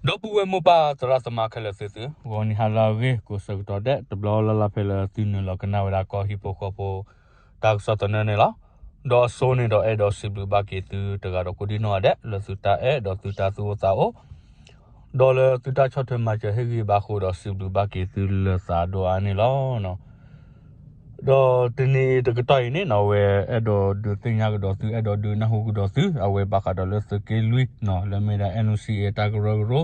ဒီပုၢ်ဝဲၢ်မိၢ်ပၢ်သရၣ်သမါခဲလၢာ်သ့ၣ်သု, ဂီၤနံၤဟါလၢအဂ့ၤ ကိးဆၢကတီၢ်ဒဲး တဘျီလၢ်လၢ်ဖဲလၢသုနုာ်လီၤကနၣ်ဝဲဒၣ်ကီၢ်ဟံၣ်ဖိဃီဖိ တၢ်ကစီၣ်သနၢၣ်န့ၣ်လီၤ. ဒီးအစိန့ၣ်ဒီးအဲၣ်ဒိးစံးဘျုးဘၣ်က့ၤသုတဂၤဒီးကိးဒံနီၢ်ဂၤဒဲး လၢသုတၢ်အဲၣ်ဒီးသုတၢ်သူၣ်အိၣ်သးအိၣ် ဒီးလၢသုတၢ်ဆီၣ်ထွဲမၤစၢၤဟ့ၣ်ဂံၢ်ဘါအဃိဒီး စံးဘျုးဘၣ်က့ၤသုလၢသးဒီးအါန့ၣ်လီၤ. ဒီးတနံၤတကတီၢ်အံၤန့ၣ်နီၤ အဝဲအဲၣ်ဒိးဒုးသ့ၣ်ညါကဒီးသု အဲၣ်ဒိးဒုးနၢ်ဟူကဒီးသု အဝဲဘၣ်ဃးဒီးလၢသုးက့လွံၢ် လၢမ့ၢ်ဒၣ် NCA တၢ်ကရၢကရိ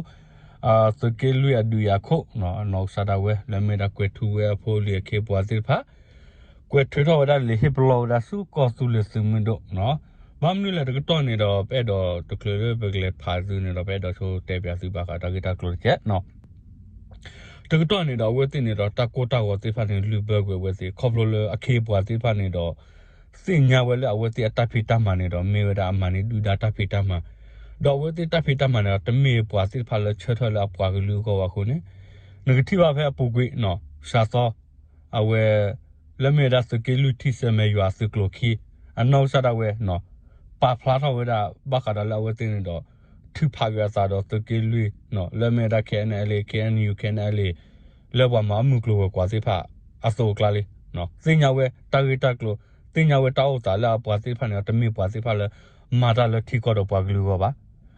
သုးက့လွံၢ်အဒုးယၤခိၣ် နီၢ်ကစၢ်ဒၣ်ဝဲ လၢမ့ၢ်ဒၣ်ကွဲၤထူဝ့အဖိလံၤအခ့အပှၤသ့ၣ်တဖၣ် ကွဲးထုးထီၣ်ဝဲဒၣ်လံာ်ဟ့ၣ်ပလီၢ်ဝဲဒၣ်ဆူကီၢ်သူလ့ၤသုးမုၢ်ဒိၣ် ဘၣ်မနုၤလဲၣ်တကတီၢ်န့ၣ်ဒီး ပအဲၣ်ဒိးတချုးလၢပကလဲၤဖးသုန့ၣ်ဒီး ပအဲၣ်ဒိးဆိတဲပၠးသုဘၣ်ဃးတၢ်ဂ့ၢ်တၢ်ကျိၤတက့ၢ်. တကတီၢ်န့ၣ်ဒီး အဝဲသ့ၣ်န့ၣ်ဒီး တၢ်ကိၢ်တၢ်ဂီၤသ့ၣ်တဖၣ်န့ၣ် လုၢ်ဘၢကွံာ်အဝဲသ့ၣ် ခီဖျိလၢအခ့အပှၤသ့ၣ်တဖၣ်န့ၣ်ဒီး သ့ၣ်ညါဝဲလၢအဝဲသ့ၣ်အတၢ်ဖံးတၢ်မၤန့ၣ်ဒီး မ့ၢ်ဝဲဒၣ်အမၤန့ၢ်ဒုၣ်ဒါတၢ်ဖံးတၢ်မၤ ဒီးအဝဲသ့ၣ်တၢ်ဖံးတၢ်မၤန့ၣ်ဒီး တမ့ၢ်ပှၤသ့ၣ်တဖၣ်လၢဆၢထၢၣ်လၢအပှၤကလုာ်အဂီၢ်ဘၣ်အဃိန့ၣ် နကထံၣ်ဘၣ်ဖဲအပူၤကွံာ် စးသီ အဝဲ လၢမ့ၢ်ဝဲဒၣ်သုးက့လွံၢ်ထံၣ်ဆဲမဲာ်ယွၤအသုးကျိၤခံ အနီၢ်ကစၢ်ဒၣ်ဝဲ ပာ်ဖျါထီၣ်ဝဲဒၣ် ဘၣ်ဃးဒီးလၢအဝဲသ့ၣ်န့ၣ်ဒီး ထုးဖးက့ၤအသးဒီးသုးက့လွံၢ် လၢမ့ၢ်ဝဲဒၣ် KNLA KNU KNLA လၢပှၤမၤအီၣ်မုၢ်ကျိၤဝဲၤကွာ်သ့ၣ်တဖၣ်အသိးအကျါလံ. သ့ၣ်ညါဝဲတၢ်ဂ့ၢ်တၢ်ကျိၤ သ့ၣ်ညါဝဲတၢ်အိၣ်သးလၢအပှၤသ့ၣ်တဖၣ်န့ၣ်ဒီး တမ့ၢ်ပှၤသ့ၣ်တဖၣ်လၢ မၤတၢ်လၢထံကီၢ်ဒီးပှၤကလုာ်အဂီၢ်ဘၣ်.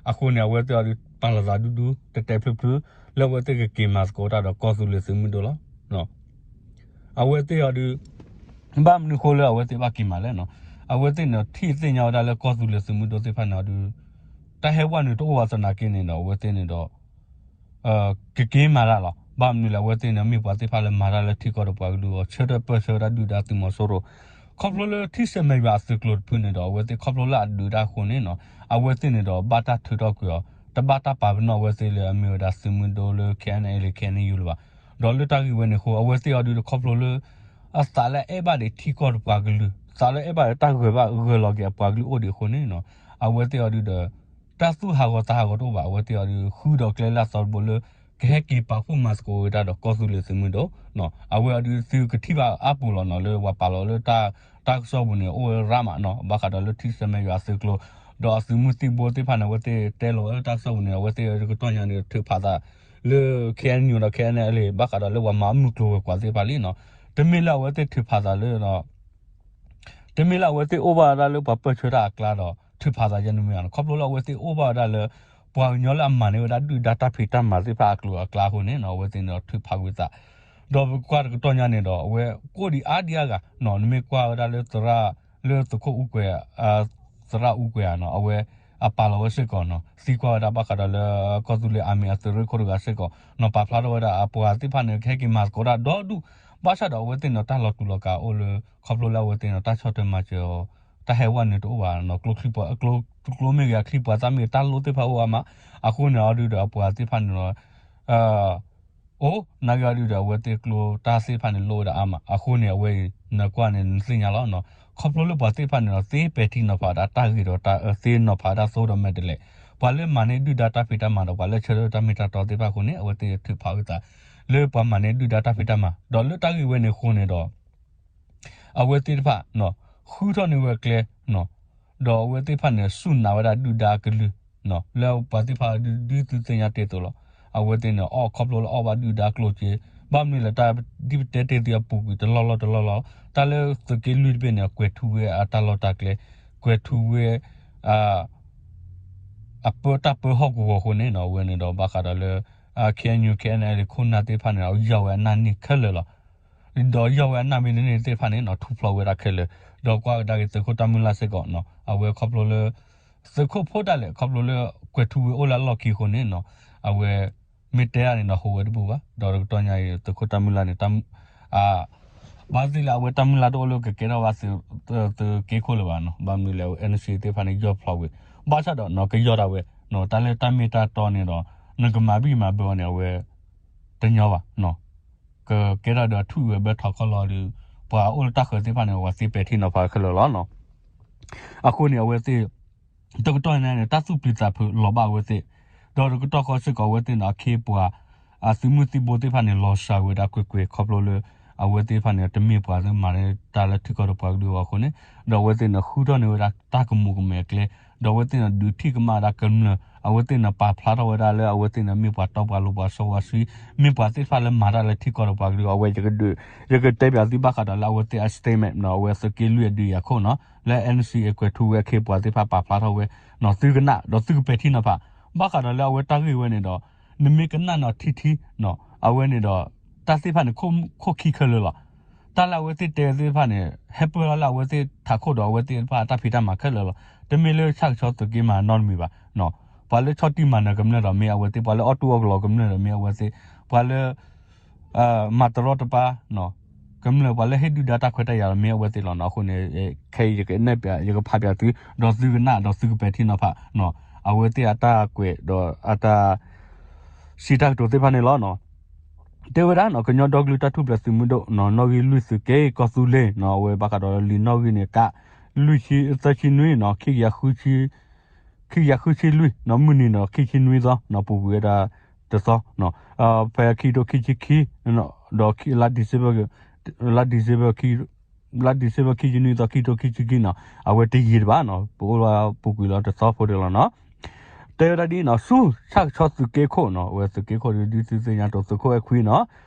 အဃိန့ၣ် အဝဲသ့ၣ်အီၤဒုးပာ်လီၤသးဒူဒူ တဲတဲဖျုဖျု လၢအဝဲသ့ၣ်ကက့ၤမၤသကိးတၢ်ဒီးကီၢ်သူလ့ၤသုးမုၢ်ဒိၣ်လီၤ. အဝဲသ့ၣ်အီၤဒုး ဘၣ်မနုၤဃိလၢအဝဲသ့ၣ်ဘၣ်က့ၤမၤလဲၣ်နီၤ. အဝဲသ့ၣ်န့ၣ်ထံၣ်သ့ၣ်ညါဝဲဒၣ်လၢကီၢ်သူလ့ၤသုးမုၢ်ဒိၣ်သ့ၣ်တဖၣ်န့ၣ်အီၤဒုး တၢ်ဟဲဝဲနုာ်တအိၣ်ဘၣ်သနာ်က့န့ၣ်ဒီး အဝဲသ့ၣ်န့ၣ်ဒီး ကက့ၤမၤတၢ်လီၤ. ဘၣ်မနုၤလဲၣ် အဝဲသ့ၣ်န့ၣ်မ့ၢ်ပှၤသ့ၣ်တဖၣ်လၢမၤတၢ်လၢထံကီၢ်ဒီးပှၤကလုာ်အဂီၢ် ဆၢထၢၣ်ပၢၢ်ဆၢဝဲဒၣ်ဒုၣ်ဒါသုးမီၤစိရိၤ ခီဖျိလၢထံၣ်ဆဲမဲာ်ယွၤအသုးကျိၤတဖုန့ၣ်ဒီး အဝဲသ့ၣ်ခီဖျိလၢအဒုးတၢ်အဃိန့ၣ်နီၤ အဝဲသ့ၣ်န့ၣ်ဒီးဘၣ်တၢ်ထုးထီၣ်ကွံာ်အီၤ တဘၣ်တၢ်ပာ်ပနီၣ်အဝဲသ့ၣ်လၢအမ့ၢ်ဝဲဒၣ်သုးမုၢ်ဒိၣ်လၢ KNLA KNU လၢၤဘၣ်. ဒီးလၢတၢ်ဂ့ၢ်ဝဲန့ၣ်အဃိ အဝဲသ့ၣ်အီၤဒုးဒီးခီဖျိလၢ အသးလၢအဲၣ်ဘၣ်ဒံးထံကီၢ်ဒီးပှၤကလုာ် သးလၢအဲၣ်ဘၣ်လၢတၢ်ဂၢၢ်ဘၣ်ဂၢၢ်လီၤက့ၤအပှၤကလုာ်အိၣ်ဒံးအဃိန့ၣ်နီၤ အဝဲသ့ၣ်အီၤဒုးဒီး တၢ်သူၣ်ဟးဂီၤသးဟးဂီၤတအိၣ်ဘၣ် အဝဲသ့ၣ်အီၤဒုးဃုဒီးကျဲလၢအသီတဘိလၢ ကဟဲက့ၤပာ်ဖှိၣ်မၤသကိးဝဲဒၣ်ဒီးကီၢ်သူလ့ၤသုးမုၢ်ဒိၣ် အဝဲအီၤဒုးသုကထံၣ်ဘၣ်အါပူၤလီၤနီၤ လၢပှၤပာ်လီၤလၢတၢ်ကစီၣ်ပူၤန့ၣ် အိၣ်ဝဲရၣ်မးနီၤ ဘၣ်ဃးဒီးလၢထံၣ်ဆဲမဲာ်ယွၤအသုးကျိၤ ဒီးအသုးမုၢ်သံၣ်ဘိသ့ၣ်တဖၣ်န့ၣ် အဝဲသ့ၣ်တဲလီၤဝဲလၢတၢ်ကစီၣ်ပူၤန့ၣ် အဝဲသ့ၣ်တကတီၢ်ညါန့ၣ် ထုးဖးသးလၢ KNU ဒီး KNLA ဘၣ်ဃးဒီးလၢပှၤမၤအီၣ်မုၢ်ကျိၤဝဲၤကွာ်သ့ၣ်တဖၣ်လံနီၤ တမ့ၢ်လၢအဝဲသ့ၣ်ထုးဖးသးလၢ တမ့ၢ်လၢအဝဲသ့ၣ်အိၣ်ဘၣ်ဝဲဒၣ်လၢပှၤပၢၢ်ဆၢတၢ်အကျါဒီး ထုးဖးသးယဲၢ်န့ၣ်မ့ၢ်ဧါနီၤ ခီဖျိလၢအဝဲသ့ၣ်အိၣ်ဘၣ်ဝဲဒၣ်လၢ ပှၤကညီလၢအမၤန့ၢ်ဝဲဒၣ်ဒုၣ်ဒါတၢ်ဖံးတၢ်မၤသ့ၣ်တဖၣ်အကျိၤအကျါအဃိန့ၣ်နီၤ အဝဲသ့ၣ်န့ၣ်ဒီးထုးဖးကွံာ်သး ဒီးပကွၢ်တကတီၢ်ညါန့ၣ်ဒီး အဝဲကအိၣ်ဒံးအါဒံးအါဂၤနီၤ နမ့ၢ်ကွၢ်ဝဲဒၣ်လၢသရၣ် လၢသုးခိၣ်အူကွဲၤ သရၣ်အူကွဲၤဧါနီၤ အဝဲအပာ်လီၤဝဲစ့ၢ်ကီးနီၤ သံကွၢ်ဝဲဒၣ်ဘၣ်ဃးဒီးလၢ ကီၢ်သူလ့ၤအမံၤအသုးရ့ၣ်ခိၣ်တဂၤစ့ၢ်ကီးနီၤ ပာ်ဖျါထီၣ်ဝဲဒၣ်အပှၤသ့ၣ်တဖၣ်န့ၣ် ကဟဲက့ၤမၤသကိးတၢ်ဒီဒူၣ် ဘၣ်ဆၣ်ဒီးအဝဲသ့ၣ်န့ၣ် တၢ်လီၤတူာ်လီၤကာ်အိၣ်လၢ ခီဖျိလၢအဝဲသ့ၣ်န့ၣ် တၢ်ဆီၣ်ထွဲမၤစၢၤအီၤ တၢ်ဟဲဝဲနုာ်တအိၣ်ဘၣ်နီၤ ကျိချံပှၤ ကျိမ့ၢ်ဂ့ၤ အချံပှၤသၣ်မ့ၢ်ဂ့ၤ တၢ်လိၣ်သ့ၣ်တဖၣ်အိၣ်အါမး အဃိန့ၣ်အီၤဒုးဒီးအပှၤသ့ၣ်တဖၣ်န့ၣ်ဒီး အိၣ် နာ်က့အီၤဒုးဒီး အဝဲသ့ၣ်ကျိတၢ်သ့ၣ်တဖၣ်န့ၣ်လိၣ်ဝဲဒၣ်အါမး အဃိန့ၣ် အဝဲအံၤ နကွၢ်န့ၣ် နသ့ၣ်ညါလီၤနီၤ ခီဖျိလၢပှၤသ့ၣ်တဖၣ်န့ၣ်ဒီး သ့ပဲာ်ထံနီၤဖးဒၣ်တၢ်ဂ့ၤဒီးတၢ်အၢ သ့နီၤဖးဒၣ်သိဒီးမဲာ်တဲးလဲး ပှၤလၢမၤန့ၢ်ဒုၣ်ဒါတၢ်ဖံးတၢ်မၤဒီး ပှၤလၢဆၢထၢၣ်တၢ်မ့ၢ်တၢ်တီသ့ၣ်တဖၣ်အဃိန့ၣ် အဝဲသ့ၣ်ထုးဖးဝဲသး လၢပှၤမၤန့ၢ်ဒုၣ်ဒါတၢ်ဖံးတၢ်မၤ ဒီးလၢတၢ်ဂ့ၢ်ဝဲန့ၣ်အဃိန့ၣ်ဒီး အဝဲသ့ၣ်တဖၣ် ဃုထီၣ်န့ၢ်ဝဲကျဲ ဒီးအဝဲသ့ၣ်တဖၣ်န့ၣ် စူၢ်နာ်ဝဲဒၣ်ဒုၣ်ဒါအကလုၢ် လၢပှၤသ့ၣ်တဖၣ်ဒုးသုသ့ၣ်ညါတ့ၢ်အသိးလီၤ. အဝဲသ့ၣ်န့ၣ် အီၣ်ခီဖျိလၢအီၣ်ဘၣ်ဒုၣ်ဒါကျိၣ်စ့ ဘၣ်မနုၤလဲၣ် တၢ်ဒ်ပတဲတ့ၢ်သုအပူၤကွံာ်တလီၢ်လီၢ်တလီၢ်လီၢ် တၢ်လၢသုးက့လွံၢ်တဘ့ၣ်န့ၣ် ကွဲးထူဝ့အတၢ်လီၢ်တၢ်ကျဲ ကွဲးထူဝ့ အပၢတၢ်ပၢဟီၣ်ကဝီၤအဃိန့ၣ်နီၤ အဝဲန့ၣ်ဒီးဘၣ်ဃးဒီးလၢ KNU KNLA ခိၣ်နၢ်သ့ၣ်တဖၣ်န့ၣ် အယီၢ်ဝဲအနၢ်န့ၢ်ခဲလၢာ်လီၤ. ဒီးယီၢ်ဝဲအနၢ်မ့ၢ်န့ၢ်သ့ၣ်တဖၣ်န့ၣ်နီၤ ထူၣ်ဖျိးဝဲဒၣ်ခဲလၢာ် ဒီးကွၢ်ကဒါက့ၤသုးခိၣ်တၢ်မုၢ်လၢ်စ့ၢ်ကီးနီၤ အဝဲခီဖျိလၢ သုးခိၣ်ဖိဒၣ်လဲာ် ခီဖျိလၢ ကွဲးထူဝ့အိၣ်လၢအလီၢ်ခံအဃိန့ၣ်နီၤ အဝဲ မ့ၢ်တဲဒၣ်န့ၣ်နီၤ ဟူးဝဲတဘူၣ်ဘၣ် ဒီးတကတီၢ်ညါအံၤ သုးခိၣ်တၢ်မုၢ်လၢ်န့ၣ် ဘၣ်သ့ၣ်လၢအဝဲတၢ်မုၢ်လၢ်တအိၣ်လၢကကဲထီၣ်ဘၣ် သုးက့ခိၣ်လၢၤဘၣ်နီၤ ဘၣ်မနုၤလဲၣ် NCA သ့ၣ်တဖၣ်န့ၣ် ယီၢ်ဖျိးဝဲ ဘၣ်ဆၣ်ဒီးနီၤ ကယီၢ်ဒၣ်ဝဲ တၢ်လၢတၢ်မ့ၢ်တၢ်တီန့ၣ်ဒီး နကမၤဘံၣ်မၤဘၢအီၤန့ၣ် အဝဲ တညီဘၣ်နီၤ ကကဲထီၣ်ဒီးထူၣ်ဝဲဘၢထီၣ်ခီလီၤဒီး ပှၤအိၣ်လၢတၢ်ဃၢၤသ့ၣ်တဖၣ်န့ၣ် ပှၤသ့ပဲာ်ထံနီၤဖးခဲလၢာ်လီၤနီၤ အဃိန့ၣ် အဝဲသ့ၣ် တကတီၢ်ညါန့ၣ် တၢ်သူၣ်ပျံၤသးဖုးလီၤဘၣ်အဝဲသ့ၣ် ဒီးတကတီၢ်ဃီစ့ၢ်ကီးအဝဲသ့ၣ်န့ၣ် အခ့အပှၤ အသုးမုၢ်သံၣ်ဘိသ့ၣ်တဖၣ်န့ၣ် လီၤစှၤဝဲဒၣ်ကွ့ၢ်ကွ့ၢ် ခီဖျိလၢ အဝဲသ့ၣ်တဖၣ်န့ၣ် တမ့ၢ်ပှၤလၢမၤန့ၢ်တၢ်လၢထံကီၢ်ဒီးပှၤကလုာ်အဂီၢ်အဃိန့ၣ် ဒီးအဝဲသ့ၣ်န့ၣ် ဃုထီၣ်န့ၢ်ဝဲဒၣ်တၢ်ကမူးကမဲာ်အကျဲ ဒီးအဝဲသ့ၣ်န့ၣ် ဒုးထံၣ်ကမၣ်ဒၣ်ကမျၢၢ် အဝဲသ့ၣ်န့ၣ် ပာ်ဖျါထီၣ်ဝဲဒၣ်လၢအဝဲသ့ၣ်န့ၣ် မ့ၢ်ပှၤတီပှၤလိၤပှၤစီပှၤဆှံ, မ့ၢ်ပှၤသ့ၣ်တဖၣ်လၢမၤတၢ်လၢထံကီၢ်ဒီးပှၤကလုာ်, အဝဲယကဒုး, ယကတဲပၠးသုဘၣ်ဃးဒီးလၢအဝဲသ့ၣ်အ statement နီၤ, အဝဲသုးက့လွံၢ်အဒုးယၤခိၣ်နီၤ, လၢ NCA အကွဲးထူဝဲအခ့အပှၤသ့ၣ်တဖၣ်ပာ်ဖျါထီၣ်ဝဲ, နီၤ သုကနၣ်ဒီးသုကပဲာ်ထံနီၤဖး, ဘၣ်ဃးဒီးလၢအဝဲတၢ်ဂ့ၢ်ဝဲန့ၣ်ဒီး, နမ့ၢ်ကနၣ်နီၤထံထံ, နီၤ အဝဲန့ၣ်ဒီး, တၢ်သ့ၣ်တဖၣ်န့ၣ် ခိၣ်ခံခဲလၢာ်လီၤ. တၢ်လၢအဝဲသ့ၣ်တဲသ့ၣ်တဖၣ်န့ၣ် ဟဲပၢၢ်လီၤလၢအဝဲသ့ၣ်ထးခိၣ်ဒီးအဝဲသ့ၣ်တဖၣ်အတၢ်ဖံးတၢ်မၤခဲလၢာ်လီၤ. တမ့ၢ်လၢဆၣ်ကဆီသုးက့မၤနီတမံၤဘၣ်, နီၤ ပှၤလၢဆီၣ်တံၢ်မၤနၢၤကမျၢၢ်ဒီးမ့ၢ်အဝဲသ့ၣ်, ပှၤလၢအီၣ်တူၢ်အီၣ်ကလီကမျၢၢ်ဒီးမ့ၢ်အဝဲသ့ၣ်, ပှၤလၢ မၤတရီတပါ, ကမျၢၢ်ပှၤလၢဟ့ၣ်ဒုၣ်ဒါတၢ်ခွဲးတၢ်ယာ်ဒီးမ့ၢ်အဝဲသ့ၣ်လီၤနီၤ. အဃိန့ၣ်, ခဲအံၤယကနဲၣ်ပၠး, ယကဖးပၠးသု, ဒီးသုကနၣ်ဒီးသုကပဲာ်ထံနီၤဖး, နီၤ အဝဲသ့ၣ်အတၢ်ကွဲးဒီးအတၢ် စံးတၢ်ကတိၤသ့ၣ်တဖၣ်န့ၣ်လီၤ. တဲဝဲဒၣ်နီၤ ကညီဒီကလုာ်တၢ်ထူၣ်ဖျဲးသုးမုၢ်ဒိၣ်နီၤ နီၣ်ဂံၢ်လွံၢ်သုးက့ ကီၢ်သူလ့ၤနီၤ အဝဲဘၣ်ဃးဒီးလံာ်နီၣ်ဂံၢ်န့ၣ် ကး လွံၢ်ဆံသၢဆံနွံနီၤ ခံကယၤဃုဆံလွံၢ်နီၤ မုၢ်နံၤနီၤ ခံဆံနွံသီနီၤ ပူၤကွံာ်ဝဲဒၣ်တသီနီၤ ဖဲခံကထိခံဆံခံ ဒီးလါ December ခံ လါဒံၣ်စ့ဘၢၣ်ခံဆံနွံသီ ခံကထိခံဆံခံနီၤ အဝဲတယံာ်တဘၣ်နီၤ ပအိၣ်လၢပူၤကွံာ်လီၤတသီဖိဒၣ်လီၤနီၤ. တဲဝဲဒၣ်ဒ်နီၤ ဆူဆၣ်ကဆီသုးက့ခိၣ်နီၤ အဝဲသုးက့ခိၣ်ဒ်သုသ့ၣ်ညါတသိးခိၣ်အဲၣ်ခွံနီၤ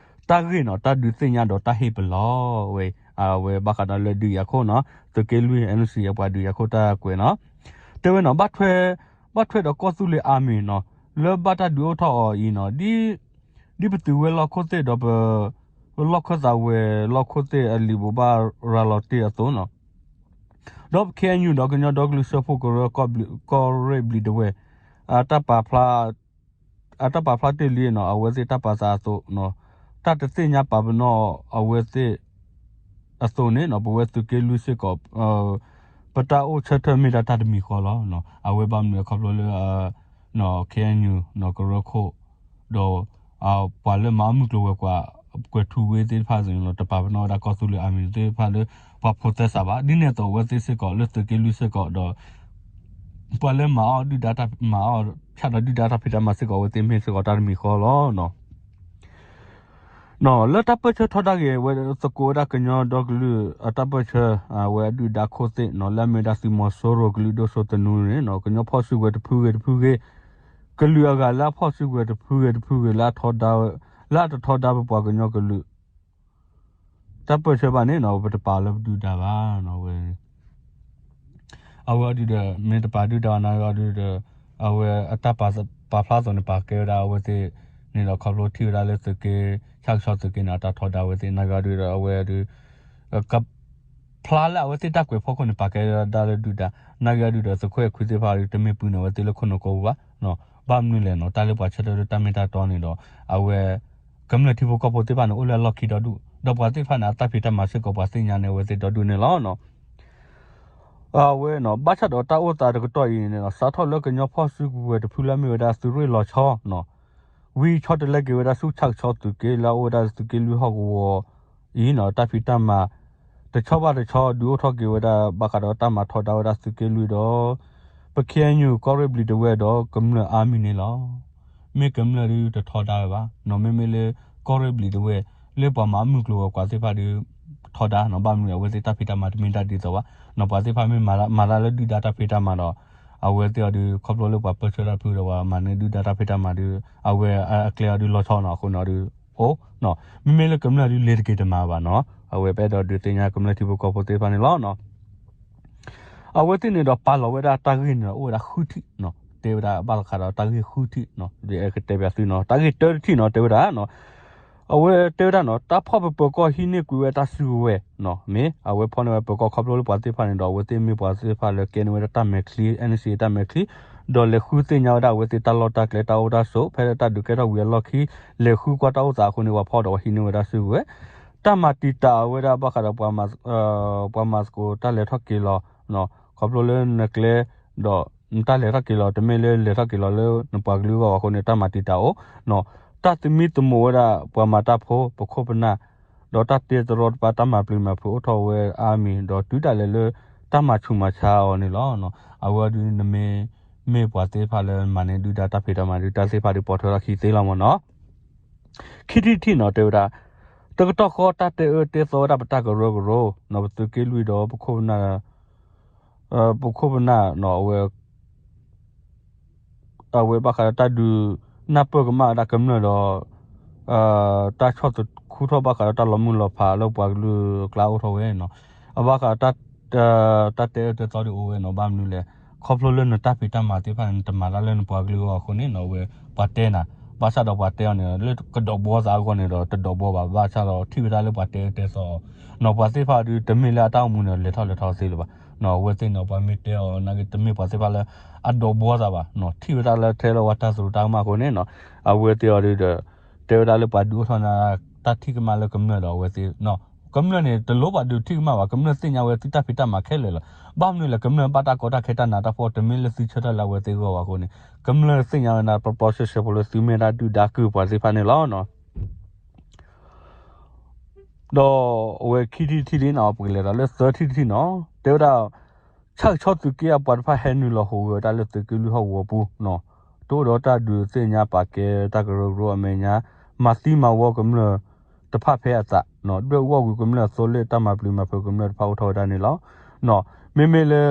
တၢ်ဂ့ၢ်နီၤ တၢ်ဒုးသ့ၣ်ညါဒီးတၢ်ဟ့ၣ်ပလီၢ်ဝဲ အဝဲဘၣ်ဃးဒီးလၢဒုးယၤခိၣ်နီၤ သုးက့လွံၢ် NCA အပှၤဒုးယၤခိၣ်တၢ်ကွဲးနီၤ တဲဝဲနီၤ ဘၣ်ထွဲဒီးကီၢ်သူလ့ၤအါမံၤနီၤ လၢဘၣ်တၢ်ဒုးအိၣ်ထီၣ်အီၤအံၤနီၤ ဒ် ဒ်ပသုးဝဲၤလီၢ်ခိၣ်သ့ၣ်ဒီးပ လီၢ်ခၢၣ်သးဝဲၤလီၢ်ခိၣ်သ့ၣ်အလံာ်ဘိးဘၣ်ရၤလီၤတ့ၢ်အသိးနီၤ ဒီး KNU ဒီးကညီဒီကလုာ်စၢဖှိၣ်ကရၢ ကီၢ်ရ့ၣ်ဘျံးဒဝဲၢ် အတၢ်ပာ်ဖျါ အတၢ်ပာ်ဖျါတ့ၢ်လံနီၤ အဝဲသ့ၣ်တၢ်ပာ်သးအသိးနီၤ တၢ်တသ့ၣ်ညါပာ်ပနီၣ်အဝဲသ့ၣ်အသိးန့ၣ်နီၤ ပဝဲသုးက့လွံၢ်စ့ၢ်ကီး ပတၢ်အိၣ်ဆၢထၢၣ်မ့ၢ်ဒၣ်တၢ်တမံၤဃီလီၤ. အဝဲဘၣ်မနုၤလဲၣ်ခီဖျိလၢ KNU နီၤ ကရၢခိၣ် ဒီး ပှၤလၢမၤအီၣ်မုၢ်ကျိၤဝဲၤကွာ် ကွဲၤထူဝ့သ့ၣ်တဖၣ်န့ၣ်လီၤ တပာ်ပနီၣ်ဝဲဒၣ်ကီၢ်သူလ့ၤအါမံၤသ့ၣ်တဖၣ်လၢ ပှၤဖိးသဲစးဘၣ် ဒ်န့ၣ်အသိးအဝဲသ့ၣ်စ့ၢ်ကီးလၢသုးက့လွံၢ်စ့ၢ်ကီးဒီး ပှၤလၢမၤအီၣ်ဒုၣ်ဒါ မၤအီၣ်ဖၠၣ်ဒီးဒုၣ်ဒါတၢ်ဖံးတၢ်မၤစ့ၢ်ကီးအဝဲသ့ၣ်မ့ၢ်စ့ၢ်ကီးတၢ်တမံၤဃီလီၤ. လၢတၢ်ပၢၢ်ဆၢထီဒါက့ၤဝဲသကိးဝဲဒၣ်ကညီဒီကလုာ်အတၢ်ပၢၢ်ဆၢ အဝဲအဒုၣ်ဒါခိၣ်သ့ၣ်နီၤ လၢအမ့ၢ်ဝဲဒၣ်သုးမီၤစိရိၤကလုာ်ဒိၣ်စိသနူန့ၣ်နီၤ ကညီဖီၣ်စုကဝဲၤတဖုဂ့ၤတဖုဂ့ၤ ကလုာ်အဂၤလၢအဖီၣ်စုကဝဲၤတဖုဂ့ၤတဖုဂ့ၤ လၢအထီဒါ လၢအတထီဒါပပှၤကညီကလုာ် တၢ်ပၢၢ်ဆၢဘၣ်န့ၣ်နီၤ ပတပာ်လၢပဒုၣ်ဒါဘၣ်နီၤ ဝဲ အဝဲအီၤဒုးဒီး မ့ၢ်တပာ်ဒုၣ်ဒါဘၣ်နီၤ အီၤဒုးဒီး အဝဲအတၢ်ပာ်ဖျါအသိးန့ၣ် ပာ်ကဲဝဲဒၣ်အဝဲသ့ၣ်န့ၣ်ဒီး ခီဖျိထံၣ်ဝဲဒၣ်လၢသုးက့ ဆၣ်ကဆီသုးက့န့ၣ် အတၢ်ထီဒါဝဲသ့ၣ် နာ်က့အီၤဒုးဒီး အဝဲအီၤဒုး ကဖျါလၢအဝဲသ့ၣ်တၢ်ကွဲးဖီခိၣ်န့ၣ် ပာ်ကဲဝဲဒၣ်လၢဒုၣ်ဒါ နာ်က့အီၤဒုးဒီး သုးခိၣ်အဲၣ်ခွံသ့ၣ်တဖၣ်အီၤဒုး တမ့ၢ်ပုၢ်န့ၢ်အဝဲသ့ၣ်လၢခိၣ်နူာ်ကိးပူၤဘၣ် ဘၣ်မနုၤလဲၣ်နီၤ တၢ်လၢပှၤဆၢထၢၣ်လၢတၢ်မ့ၢ်တၢ်တီန့ၣ်ဒီး အဝဲ ကမျၢၢ်ထံဖိကီၢ်ဖိသ့ၣ်တဖၣ်န့ၣ် အိၣ်လၢအလီၢ်ခံဒီဒူၣ် ဒီးပှၤသ့ၣ်တဖၣ်န့ၣ် အတၢ်ဖံးတၢ်မၤစ့ၢ်ကီး ပှၤသ့ၣ်ညါန့ၢ်အဝဲသ့ၣ်ဒီဒူၣ်န့ၣ်လီၤ. အဝဲနီၤ ဘၣ်ဆၣ်ဒီးတၢ်အိၣ်သးတကတီၢ်အံၤန့ၣ်ဒီး စးထီၣ်လၢကညီဖီၣ်စုကဝဲၤတဖုလၢအမ့ၢ်ဝဲဒၣ်သုးရ့ၣ်လီၤဆီနီၤ ဝံဆီတလဲက့ၤဝဲဒၣ်ဆူဆၣ်ကဆီသုးက့ လၢအအိၣ်ဝဲဒၣ်သုးက့လွံၢ်ဟီၣ်ကဝီၤအံၤနီၤ တၢ်ဖံးတၢ်မၤ တဆီဘၣ်တဆီ ဒုးအိၣ်ထီၣ်က့ၤဝဲဒၣ် ဘၣ်ဃးဒီးတၢ်မၤထီဒါဝဲဒၣ်သုးက့လွံၢ်ဒီး ပ KNU ကီၢ်ရ့ၣ်ဘျံးဒဝဲၢ်ဒီးကမျၢၢ်အါမံၤန့ၣ်လီၤ. မ့ၢ်ကမျၢၢ်ဒုးတထီဒါဝဲဘၣ်နီၤ မ့မ့ၢ်လၢ ကီၢ်ရ့ၣ်ဘျံးဒဝဲၢ် လၢပှၤမၤအီၣ်မုၢ်ကျိၤဝဲၤကွာ်သ့ၣ်တဖၣ်ဒုး ထီဒါနီၤ ဘၣ်မနုၤအဝဲသ့ၣ်တၢ်ဖံးတၢ်မၤတမ့ၢ်တၢ်ဒ်သိးဘၣ်နီၤ ပှၤသ့ၣ်တဖၣ်မ့ၢ်မၤတၢ်လၢဒုၣ်ဒါတၢ်ဖံးတၢ်မၤဒီး အဝဲသ့ၣ်အီၤဒုး ခီဖျိလၢပှၤပၢၢ်ဆၢတၢ်တဖုဒီးပှၤမၤန့ၢ်ဒုၣ်ဒါတၢ်ဖံးတၢ်မၤဒုး အဝဲအကျဲအီၤဒုးလီၤဆီနီၤ အဃိန့ၣ်အီၤဒုး အိၣ်နီၤ မ့မ့ၢ်လၢကမျၢၢ်ဒုးလဲၤတက့ၤတမၤဘၣ်နီၤ အဝဲပအဲၣ်ဒိးဒုးသ့ၣ်ညါကမျၢၢ်ထံဖိကီၢ်ဖိသ့ၣ်တဖၣ်န့ၣ်လီၤ. အဝဲသ့ၣ်န့ၣ်ဒီးပာ်လီၤဝဲဒၣ်တၢ်ဂ့ၢ်န့ၣ်ဒီးအိၣ်ဝဲဒၣ်ဃုထံၣ်နီၤ တဲဝဲဒၣ်ဘၣ်ဃးဒီးတၢ်ဂ့ၢ်ဃုထံၣ်နီၤ ဒ်အဲၣ်ကတဲပၠးသုနီၤ တၢ်ဂ့ၢ်တၢတထံၣ်နီၤ တဲဝဲဒၣ်နီၤ အဝဲတဲဝဲဒၣ်နီၤ တၢ်ဖီၣ်ပပၢၤကီၢ်ဟံးန့ၢ်ကွံာ်ဝဲတၢ်စုကဝဲၤနီၤ မ့ၢ်အဝဲဖီၣ်န့ၢ်ဝဲပၢၤကီၢ်ခီဖျိလၢပှၤသ့ၣ်တဖၣ်န့ၣ်ဒီး အဝဲသ့ၣ်မ့ၢ်ပှၤသ့ၣ်တဖၣ်လၢကဲန့ၢ်ဝဲဒၣ်တၢ်မဲာ်ချံ NCA တၢ်မဲာ်ချံ ဒီးလဲၤဃုသ့ၣ်ညါဝဲဒၣ်အဝဲသ့ၣ်တၢ်လီၢ်တၢ်ကျဲတၢ်အိၣ်တၢ်ဆိး ဖဲလၢတၢ်ဒုးကဲထီၣ်ဝံၤအလီၢ်ခံ လဲၤဃုကွၢ်တၢ်အိၣ်သးအဃိန့ၣ် ပှၤဖီၣ်ဒီးပှၤဟံးန့ၢ်ဝဲဒၣ်စုကဝဲၤ တၢ်မၤတံာ်တာ်ဝဲဒၣ်ဘၣ်ဃးဒီး ပှၤမၤသကိးတၢ်လဲၤထီၣ်က့ၤလီၤ ခီဖျိလၢနကျဲ ဒီးတၢ်လဲၤထီၣ်က့ၤလီၤ တမ့ၢ်လၢလဲၤထီၣ်က့ၤလီၤလၢနပှၤကလုာ်အဂီၢ်အဃိန့ၣ် တၢ်မၤတံာ်တာ်အိၣ် တၢ်သမံသမိးဝဲဒၣ် ပှၤမၤတၢ်ဖိ ပခိၣ်ပနၢ် ဒီးတၢ်တ့တရီတပါ တၢ်မၤပျံၤမၤဖုးအိၣ်ထီၣ်ဝဲအါမံၤ ဒီးတုၤဒၣ်လဲာ်လၢ တၢ်မၤဆူးမၤဆါအီၤန့ၣ်လီၤ. အဝဲဒုးနမ့ၢ် မ့ၢ်ပှၤသ့ၣ်တဖၣ်လၢမၤန့ၢ်ဒုၣ်ဒါတၢ်ဖံးတၢ်မၤဒုး တၢ်သ့ၣ်တဖၣ်ဒုးပိာ်ထွဲထီၣ်ခံသ့လီၤမ့ၢ်နီၤ. ခံထံၣ်တထံၣ်နီၤ တဲဝဲဒၣ် တကတီၢ်ဃီတၢ်တဲအၢတဲသီဝဲဒၣ်ပတၢ်ကရၢကရိနီၤ ပသုးက့လွံၢ်ဒီးပခိၣ်ပနၢ် ပခိၣ်ပနၢ်နီၤ အဝဲ အဝဲဘၣ်ဃးဒီးတၢ်ဒုးနၢ်ပၢၢ်ကမၣ်ဝဲဒၣ်ကမျၢၢ်ဒီး တၢ်ဆီၣ်သခူထီၣ်ဘၣ်ဃးဒီးတၢ်လီၤမုၢ်လီၤဖးလၢပှၤကလုာ်အကျါအိၣ်ထီၣ်ဝဲနီၤ. အဘၣ်ဃး တၢ်တဲအၢတဲသီဒုးအိၣ်ဝဲနီၤ, ဘၣ်မနုၤလဲၣ်, ခီဖျိလၢနတၢ်ဖံးတၢ်မၤသ့ၣ်တဖၣ်န့ၣ် နတမၤတၢ်လၢနပှၤကလုာ်အဂီၢ်အဃိန့ၣ်နီၤ, အဝဲပှၤတဲနၤ, ဘၣ်ဆၣ်ဒီးပှၤတဲအီၤန့ၣ် လၢကဒီးဘှီသးအဂီၢ်န့ၣ်ဒီးတဒီးဘှီဘၣ်, ဘၣ်ဆၣ်ဒီးထံၣ်ဝဲဒၣ်လၢပှၤတဲအၢတဲသီအီၤနီၤ, ပှၤသ့ၣ်တဖၣ်ဒုးတမ့ၢ်လၢအတၢ်အိၣ်မူန့ၣ် လဲၤထီၣ်လဲၤထီသ့လၢၤဘၣ်နီၤ, အဝဲသ့ၣ်န့ၣ် ပှၤမ့ၢ်တဲအီၤနာ်က့ တမ့ၢ်ပှၤသ့ၣ်တဖၣ်လၢအဒီးဘှီသးဘၣ်နီၤ, ထံၣ်ဝဲဒၣ်လၢထဲလၢပှၤတၢ်သရူးတၢ်ကမၣ်အဃိန့ၣ်နီၤ, အဝဲသ့ၣ်အီၤဒုးဒီး တဲဝဲဒၣ်လၢပှၤဒုးအိၣ်ထီၣ်န့ၣ် တၢ်ထံၣ်ကမၣ်လၢကမျၢၢ်ဒီးအဝဲသ့ၣ် ကမျၢၢ်န့ၣ် တလိၣ်ပှၤဒုးထံၣ်ကမၣ်ဘၣ်, ကမျၢၢ်သ့ၣ်ညါဝဲသုတၢ်ဖံးတၢ်မၤခဲလၢာ်လီၤ. ဘၣ်မနုၤလဲၣ်, ကမျၢၢ်ဘၣ်တၢ်ကီတၢ်ခဲတၢ်နးတၢ်ဖှီၣ် တမ့ၢ်လၢသုဆၢထၢၣ်လၢအဝဲသ့ၣ်အဂီၢ်ဘၣ်အဃိန့ၣ်, ကမျၢၢ်သ့ၣ်ညါဝဲဒၣ် ပျီပျီဆှဲဆှဲဖိလၢသုမ့ၢ်ဒၣ်ဒုၣ်ဒါကုၢ်ပှၤသ့ၣ်တဖၣ်န့ၣ်လီၤ. ဒီးအဝဲခံထံၣ်တထံၣ်လံနီၤ, ပကလဲၤဒီးလၢသၢထံၣ်တထံၣ်နီၤ, တဲဝဲဒၣ် ဆၣ်ကဆီသုးက့အပှၤတဖၣ်ဟဲနုာ်လီၤဟူးဂဲၤဝဲဒၣ်လၢသုးက့လွံၢ်ဟီၣ်ကဝီၤပူၤ, တအိၣ်ဒီးတၢ်ဒုးသ့ၣ်ညါပာ်ကဲတၢ်ကရၢကရိအမဲာ်ညါ, မၤသံမၤဝီကမျၢၢ်တဖၣ်ဖဲအသး, ဒွဲၣ်အူအီၣ်ကွံာ်ကမျၢၢ်အသိလ့ၣ် တၢ်မၤပျံၤမၤဖုးကမျၢၢ်တဖၣ်အိၣ်ထီၣ်ဝဲဒၣ်န့ၣ်လီၤ. မ့မ့ၢ်လၢ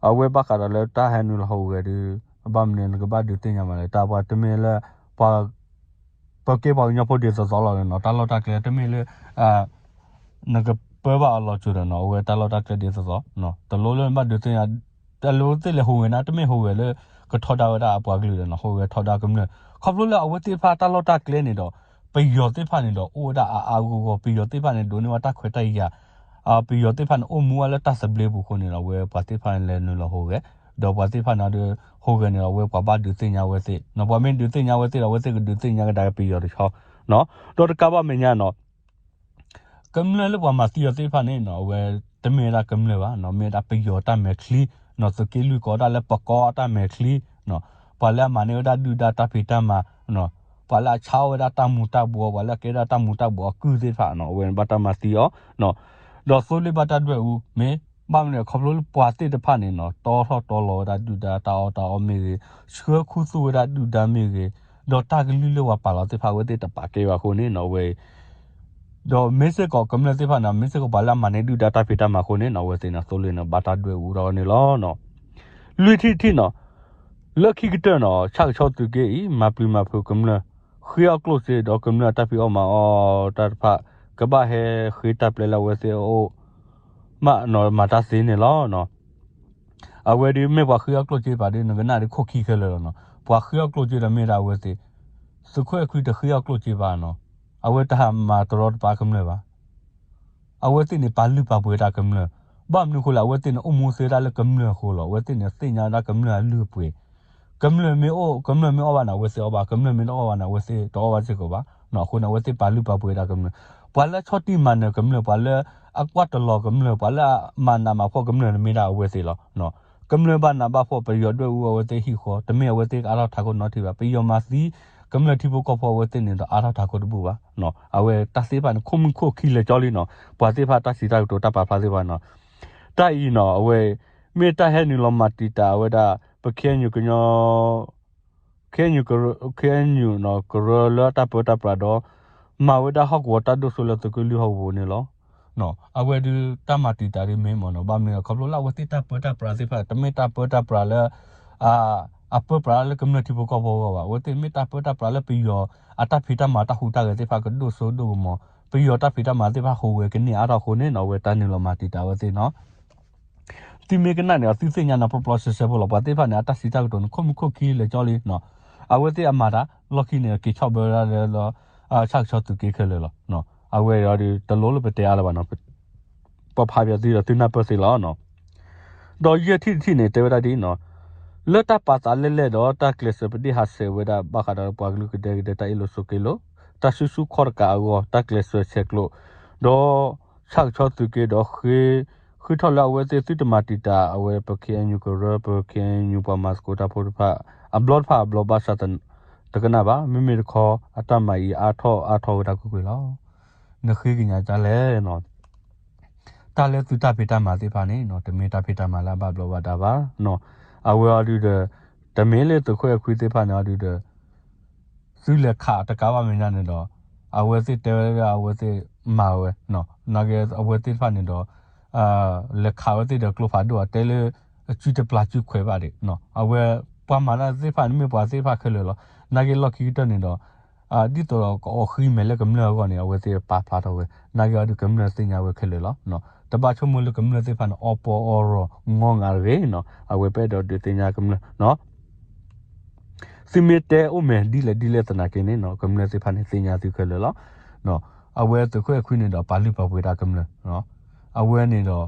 အဝဲဘၣ်ဃးဒီးလၢတၢ်ဟဲနုာ်လီၤဟူးဂဲၤဒုး ဘၣ်မနုၤနကဘၣ်ဒုးသ့ၣ်ညါမးလဲၣ်, တၢ်ပှၤတမ့ၢ်လၢ ပှၤ ပကဲပှၤကညီဖိဒ်သိးသိးလီၤနီၤ, တၢ်လီၢ်တၢ်ကျဲတမ့ၢ်လၢ နကပၢဘၣ်အီၤလီၤစိၤဒီးနီၤ, အဝဲတၢ်လီၢ်တၢ်ကျဲဒ်သိးသိး, တလိၣ်လၢနဘၣ်ဒုးသ့ၣ်ညါ, တလိၣ်သ့ၣ်လဲၤဟူးဂဲၤနၤ တမ့ၢ်ဟူးဂဲၤလၢ ကထီဒါဝဲဒၣ်အပှၤကလုာ်ဒီးနီၤ, ဟူးဂဲၤထီဒါကမျၢၢ်, ခီဖျိလၢအဝဲသ့ၣ်တဖၣ်တၢ်လီၢ်တၢ်ကျဲန့ၣ်ဒီး ပယီၤသ့ၣ်တဖၣ်န့ၣ်ဒီး အိၣ်ဝဲဒၣ်အါအါဂီၢ်ဂီၢ်, ပယီၤသ့ၣ်တဖၣ်န့ၣ် ဒိးန့ၢ်ဝဲတၢ်ခွဲးတၢ်ယာ်, ပယီၤသ့ၣ်တဖၣ်န့ၣ် အိၣ်မူဝဲလၢတၢ်သဘျ့ပူၤအဃိန့ၣ်ဒီး အဝဲပှၤသ့ၣ်တဖၣ်န့ၣ်လဲၤနုာ်လီၤဟူးဂဲၤ, ဒီးပှၤသ့ၣ်တဖၣ်န့ၣ်ဒီး ဟူးဂဲၤန့ၣ်ဒီး အဝဲပှၤဘၣ်ဒုးသ့ၣ်ညါဝဲသ့ၣ်နီၤ, ပှၤမ့ၢ်ဒုးသ့ၣ်ညါဝဲသ့ၣ်ဒီး အဝဲသ့ၣ်ကဒုးသ့ၣ်ညါကဒါက့ၤပယီၤတဆီ ဒီးတကးဘၣ်မဲာ်ညါနီၤ ကမျၢၢ်လၢပှၤမၤသံအီၤသ့ၣ်တဖၣ်န့ၣ်နီၤ, အဝဲတမ့ၢ်ဝဲဒၣ်ကမျၢၢ်ဘၣ်နီၤ, မ့ၢ်ဝဲဒၣ်ပယီၤတၢ်မဲာ်ချံနီၤ, သုးက့လွံၢ်ကိးဒၣ်လၢပကီၢ်အတၢ်မဲာ်ချံ, ပှၤလၢအမၤန့ၢ်ဝဲဒၣ်ဒုၣ်ဒါတၢ်ဖံးတၢ်မၤ, ပှၤလၢအဆါအီၣ်ဝဲဒၣ်တၢ်မူၤတၢ်ဘှီး, ပှၤလၢအကဲဒၣ်တၢ်မူၤတၢ်ဘှီးအကုၢ်သ့ၣ်တဖၣ်နီၤ, အဝဲဘၣ်တၢ်မၤသံအီၤ, ဒီးသိလ့ၣ်ဘၣ်တၢ်ဒွဲၣ်အူမ့ၢ် ဘၣ်မနုၤလဲၣ်, ခီဖျိလၢပှၤသ့ၣ်တဖၣ်န့ၣ်နီၤ, တီထီၣ်တီလီၤဝဲဒၣ်ဒုၣ်ဒါတၢ်အီၣ်တၢ်အီမ့ၢ်ဂ့ၤ, ဆှၢခူသူၣ်ဝဲဒၣ်ဒုၣ်ဒါမ့ၢ်ဂ့ၤ, ဒီးတၢ်ကလုၢ်လၢပှၤပာ်လီၤသ့ၣ်တဖၣ် အဝဲသ့ၣ်တပာ်ကဲဘၣ်အဃိန့ၣ်နီၤ, အဝဲ ဒီးမ့ၢ်စ့ၢ်ကီးကမျၢၢ်သ့ၣ်တဖၣ်န့ၣ် မ့ၢ်စ့ၢ်ကီးပှၤလၢအမၤန့ၢ်ဒုၣ်ဒါတၢ်ဖံးတၢ်မၤအဃိန့ၣ်နီၤ, အဝဲသ့ၣ်န့ၣ် သိလ့ၣ်န့ၣ် ဘၣ်တၢ်ဒွဲၣ်အူထီၣ်န့ၣ်လီၤ. လွံၢ်ထံၣ်တထံၣ်နီၤ, လၢခံကတၢၢ်နီၤ, ဆၣ်ကဆီသုးက့အံၤ မၤပျံၤမၤဖုးကမျၢၢ်, ဃ့အီၣ်ကျိၣ်စ့ဒီးကမျၢၢ်အတၢ်ဖံးအီၣ်မၤအီၣ်တၢ်တဖၣ် ကဘၣ်ဟဲဃ့တၢ်ပျဲလၢအဝဲသ့ၣ်အအိၣ် မးနီၤ, မၤတၢ်သ့န့ၣ်လီၤ. အဝဲဒုးမ့ၢ်ပှၤဃ့အီၣ်ကျိၣ်စ့ဘၣ်ဒီး နကနၣ်ဒုးခိၣ်ခံခဲလၢာ်လီၤနီၤ, ပှၤဃ့အီၣ်ကျိၣ်စ့ဒီးမ့ၢ်ဒၣ်အဝဲသ့ၣ်, သုးခိၣ်အဲၣ်ခွံတဃ့အီၣ်ကျိၣ်စ့ဘၣ်နီၤ, အဝဲတဟးမၤတရီတပါကမျၢၢ်ဘၣ် အဝဲသ့ၣ်န့ၣ် ပာ်လုၢ်ပာ်ပှ့ၤတၢ်ကမျၢၢ်, ဘၣ်မနုၤအဃိလဲၣ်, အဝဲသ့ၣ်န့ၣ် အိၣ်မူသ့ဝဲဒၣ်လၢကမျၢၢ်အဃိလီၤ. အဝဲသ့ၣ်န့ၣ် သ့ၣ်ညါဝဲဒၣ်ကမျၢၢ်အလုၢ်အပှ့ၤ, ကမျၢၢ်မ့ၢ်အိၣ်, ကမျၢၢ်မ့ၢ်အီၣ်ဘၣ်န့ၣ် အဝဲသ့ၣ်အီၣ်ဘၣ်, ကမျၢၢ်မ့ၢ်တအီၣ်ဘၣ်န့ၣ် အဝဲသ့ၣ်တအီၣ်ဘၣ်စ့ၢ်ကီးဘၣ်. အဃိန့ၣ် အဝဲသ့ၣ်ပာ်လုၢ်ပာ်ပှ့ၤဝဲဒၣ်ကမျၢၢ်, ပှၤလၢအဆီၣ်တံၢ်မၤနၢၤကမျၢၢ်, ပှၤလၢအကွၢ်တလီၤကမျၢၢ်, ပှၤလၢအမၤနးမၤဖှီၣ်ကမျၢၢ်န့ၣ်မ့ၢ်ဒၣ်အဝဲသ့ၣ်လီၤ. ကမျၢၢ်ဘၣ်နးဘၣ်ဖှီၣ် ပယီၤဒွဲၣ်အူအဝဲသ့ၣ်ဟံၣ်ဃီ, တမ့ၢ်အဝဲသ့ၣ်ကအါထီၣ်ထးခိၣ်နီတထံၣ်ဘၣ်. ပယီၤမၤသံကမျၢၢ်ထံဖိကီၢ်ဖိအဝဲသ့ၣ်န့ၣ်ဒီး အါထီၣ်ထးခိၣ်တဘူၣ်ဘၣ်. အဝဲတၢ်သ့ၣ်တဖၣ်န့ၣ် ခိၣ်မုၢ်ခိၣ်ခံလဲၤကၠီလံနီၤ, ပှၤသ့ၣ်တဖၣ်တၢ်စံးတၢ်ကတိၤတၢ်ပာ်ဖျါသ့ၣ်တဖၣ်နီၤ. တၢ်အံၤနီၤ အဝဲ မ့ၢ်တၢ်ဟဲနုာ်လီၤမၤတံာ်တာ်ဝဲဒၣ် ပ KNU ကညီ KNU ကရၢ KNU နီၤ ကရၢလၢတၢ်ပၢတၢ်ပြးဒီး မၤဝဲဒၣ်ဟီၣ်ကဝီၤတၢ်ဒိၣ်စိလၢသုးက့လွံၢ်ဟီၣ်ကဝီၤန့ၣ်လီၤ. အဝဲဒုးတၢ်မၤတံာ်တာ်ဒုးမ့ၢ်မ့ၢ်နီၤ, ဘၣ်မနုၤလဲၣ် ခီဖျိလၢအဝဲသ့ၣ်တၢ်ပၢတၢ်ပြးသ့ၣ်တဖၣ် တမ့ၢ်တၢ်ပၢတၢ်ပြးလၢ အပၢပြးလၢကမျၢၢ်ထံဖိကီၢ်ဖိအဂီၢ်ဘၣ်. အဝဲသ့ၣ်မ့ၢ်တၢ်ပၢတၢ်ပြးလၢပယီၤအတၢ်ဖံးတၢ်မၤတၢ်ဟူးတၢ်ဂဲၤသ့ၣ်တဖၣ်ကဒိၣ်စိဒိၣ်ကမီၤ, ပယီၤတၢ်ဖံးတၢ်မၤသ့ၣ်တဖၣ်ဟူးဂဲၤကန့ၢ်အါထီၣ်အဃိန့ၣ်နီၤ အဝဲတၢ်နုာ်လီၤမၤတံာ်တာ်ဝဲသ့ၣ်နီၤ. သုမ့ၢ်ကနၣ်န့ၣ် သုသ့ၣ်ညါနီၤ ပျီပျီဆှဲဆှဲဖိလီၤ. ပှၤသ့ၣ်တဖၣ်န့ၣ် အတၢ်စံးတၢ်ကတိၤန့ၣ် ခိၣ်မုၢ်ခိၣ်ခံလဲၤကၠီလံနီၤ. အဝဲသ့ၣ်အမၤတၢ်လီၢ်ခံန့ၣ် က့ၤဆီၣ်ဘၢဝဲဒၣ်လၢ ဆၣ်ကဆီသုးက့ခဲလၢာ်လီၤ. အဝဲအံၤဒီး တလိၣ်လၢပတဲအါလၢၤဘၣ်နီၤ, ပဖးပၠးသုဒီးသုနၢ်ပၢၢ်သ့လီၤနီၤ. ဒီးယဲၢ်ထံၣ်တထံၣ်န့ၣ် တဲဝဲဒၣ်ဒ်အံၤနီၤ, လၢတၢ်ပာ်သးလဲၢ်လဲၢ်ဒီးတၢ်ကျဲးစၢးပဒ့ၣ်ဟးဆှဲးဝဲဒၣ် ဘၣ်ဃးဒီးပှၤကလုာ်ကဒဲကဒဲတၢ်အ့ၣ်လိာ်ဆိးက့လိာ်, တၢ်စုဆူၣ်ခီၣ်တကးအဂီၢ် တၢ်ကျဲးစၢးဆဲးကျိး, ဒီး ဆၣ်ကဆီသုးက့ဒီး ဃ့ထီၣ်လၢအဝဲသ့ၣ်သုတမၤတံာ်တာ် အဝဲပ KNU ကရၢ ပ KNU ပှၤမၤသကိးတၢ်ဖိတဖၣ် အဘျီတဖၣ်အဘျီဘၣ်ဆၣ် တကနၣ်ဘၣ်. မ့မ့ၢ်တခီ အတၢ်မၤအံၤအါထီၣ်အါထီၣ်ဝဲဒၣ်ကွ့ၢ်ကွ့ၢ်လီၤ. နဃ့ကညးဒ်လဲၣ်နီၤ. တၢ်လၢသုတၢ်ဖံးတၢ်မၤသ့ၣ်တဖၣ်န့ၣ်နီၤ တမ့ၢ်တၢ်ဖံးတၢ်မၤလၢအဘၣ်ဘျီးဘၣ်ဒါဘၣ်နီၤ. အဝဲအီၤဒုးဒီး တမ့ၢ်လၢသုးခိၣ်အဲၣ်ခွံသ့ၣ်တဖၣ်န့ၣ်အီၤဒုးဒီး သုလဲၤခးတကးဘၣ်မဲာ်ညါန့ၣ်ဒီး အဝဲသ့ၣ်တဲဝဲဒၣ်အဝဲသ့ၣ်မၤဝဲနီၤ. နာ်က့အဝဲသ့ၣ်တဖၣ်န့ၣ်ဒီး လဲၤခးဝဲသ့ၣ်ဒီးကျိဖးဒိၣ် အတဲလၢ အစုတပျၢ်စုခွဲးဘၣ်ဒံးနီၤ. အဝဲ ပှၤမၤတၢ်သ့ၣ်တဖၣ်န့ၣ်မ့ၢ်ပှၤသ့ၣ်တဖၣ်ခဲလၢာ်လီၤ. နာ်က့လီၢ်ခံကတၢၢ်န့ၣ်ဒီး ဒ်သိးဒီးကအီၣ်ဃံမဲာ်လၢကမျၢၢ်အဂီၢ်န့ၣ် အဝဲသ့ၣ်ပာ်ဖျါထီၣ်ဝဲ, နာ်က့အီၤဒုးကမျၢၢ်သ့ၣ်ညါဝဲခဲလၢာ်လီၤ. တဘၣ်ဆိကမိၣ်လၢကမျၢၢ်သ့ၣ်တဖၣ်န့ၣ် အီၣ်ပီအီၣ်ရီၣ် ငီငးတဂ့ၤနီၤ. အဝဲပအဲၣ်ဒိးဒုးသ့ၣ်ညါကမျၢၢ် သုမ့ၢ်တဲအိၣ်မဲာ်ဒ်လဲၣ်ဒ်လဲၣ်သနာ်က့န့ၣ်နီၤ ကမျၢၢ်သ့ၣ်တဖၣ်န့ၣ်သ့ၣ်ညါသုခဲလၢာ်လီၤ. အဝဲသုးခိၣ်အဲၣ်ခွံန့ၣ်ဒီးပာ်လုၢ်ပာ်ပှ့ၤတၢ်ကမျၢၢ် အဝဲန့ၣ်ဒီး